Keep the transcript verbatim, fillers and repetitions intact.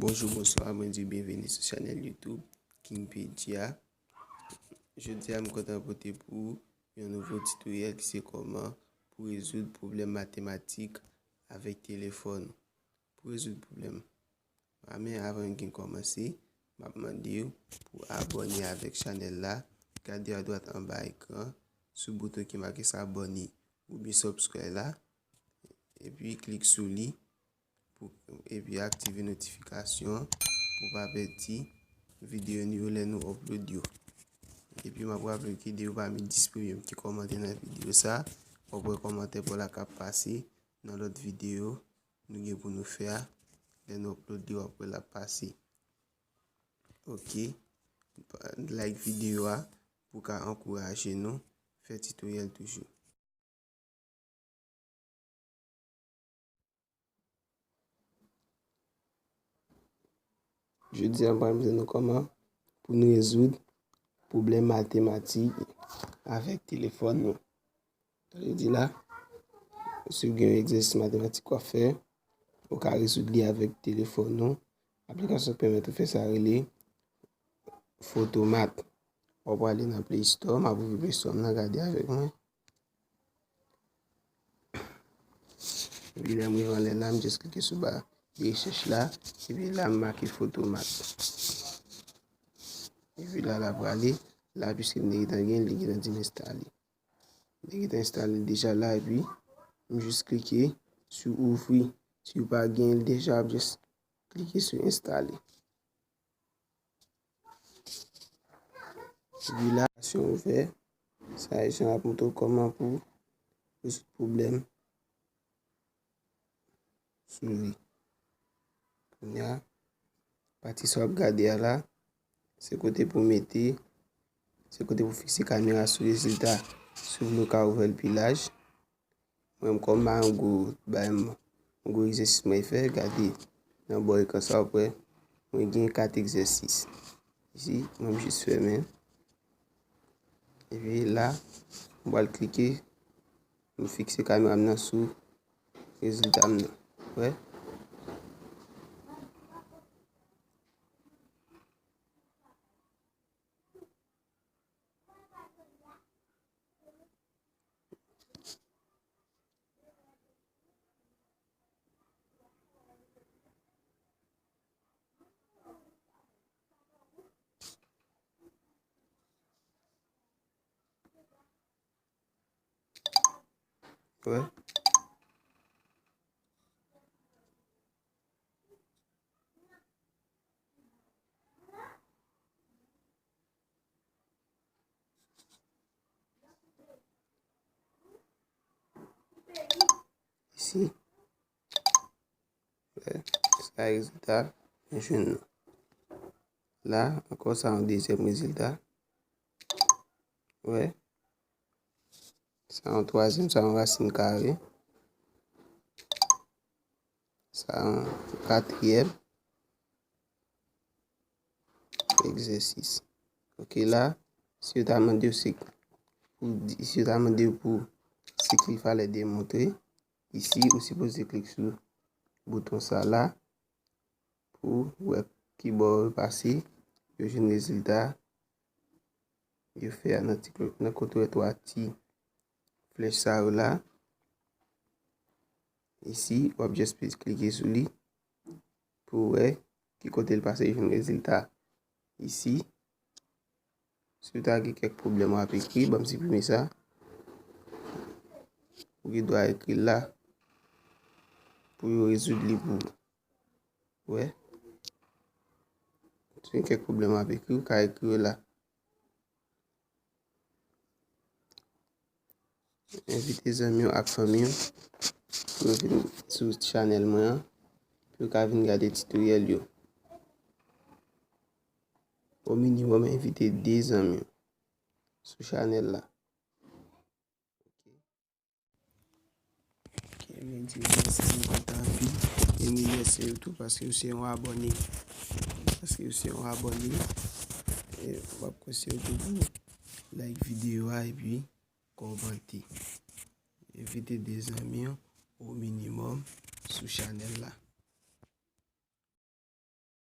Bonjou, bonswa, mwen di byenveni sou chanèl YouTube Kingpedia. Jodi a, m kontan pote pou ou yon nouvo titoryèl ki se kòman pou rezoud pwoblèm matematik avèk telefòn ou. Pou rezoud pwoblèm. A, men avan n gen kòmanse, m ap mande w pou abòne avèk chanèl la, gade adwat anba ekran, sou bouton ki make s'abonner oubyen subscribe la, epi klik sou li, pou, epi aktive notifikasyon pou pa pèdi videyo nou yo lè nou upload yo. Epi m ap raple w ke de ou pami dis premye ki kòmante nan videyo sa, w ap wè kòmantè pa w la k ap pase nan lòt videyo nou gen pou nou fè a. Lè nou upload li, w ap wè l ap pase. Ok. Like videyo a pou ka ankouraje nou fè titoryèl toujou. Jodi a, m pral montre nou kòman pou nou rezoud pwoblèm matematik avèk telefòn nou. Sa vle di la, si w gen yon egzèsis matematik w ap fè, ou ka rezoud li avèk telefòn ou. Aplikasyon k pèmèt ou fè sa rele Photomath. W ap prale nan Play Store, m ap ouvri Play Store m nan, gade avèk mwen. Epi lè m rive anlè la, m jis klike sou ba rechèch la, epi la m make Photomath. Epi la, l ap prale, la, piske m te gentan gen, li gentan di m enstale. Li gentan enstale deja la, epi m jis klike sou ouvri. Si w pa gen l deja, w ap jis klike sou enstale. Epi la, aplikasyon ouvè, sa e jan ap montre w kòman pou rezoud pwoblèm sou li. Kounye a, pati sa w ap gade a la, se kote pou mete, se kote pou fikse kamera sou rezilta. Si w vle, w ka ouvè l pi laj. Mwen, kòm m pa yon gwo bay, m, yon gwo egzèsis mwen fè, gade nan bò ekran sa, w ap wè mwen gen kat egzèsis. Isi, mwen, m jis fèmen. Epi la, m pral klike, m fikse kamera m nan sou rezilta m nan. Wè? Wè. Isi. Wè, sa rezilta nou jwenn nan. La, ankò, sa yon dezyèm rezilta. Wè. Sa yon twazyèm, sa yon rasin kare. Sa yon katriyèm egzèsis. Ok, la, si yo ta mande w se pou di, si yo ta mande w pou se ki fallait démontrer, isi, ou sipoze klik sou bouton sa la pou wè ki bò yo pase, yo jwenn rezilta, yo fè a nan ti klo-, nan kote w wè twa ti flèch sa yo la. Isi, w ap jis klike sou li pou w wè ki kote l pase jwenn rezilta. Isi, si w ta gen kèk pwoblèm w ap ekri, ban m siprime sa. Ou gen dwa ekri l la pou yo rezoud li pou ou. Wè. Si w gen kèk pwoblèm w ap ekri, ou ka ekri yo la. Envite zanmi w ak fanmi w pou yo vin sou chanèl mwen an, pou yo ka vin gade titoryèl yo. O minimòm, envite de zanmi w sou chanèl la. Ok, mwen di mèsi, mwen kontan anpil. E m remèsye yo tou paske yo se yon abòne. Paske yo se yon abòne. E m ap konseye yo tou pou like videyo a epi kòmante. Envite de zanmi w o minimòm sou chanèl la.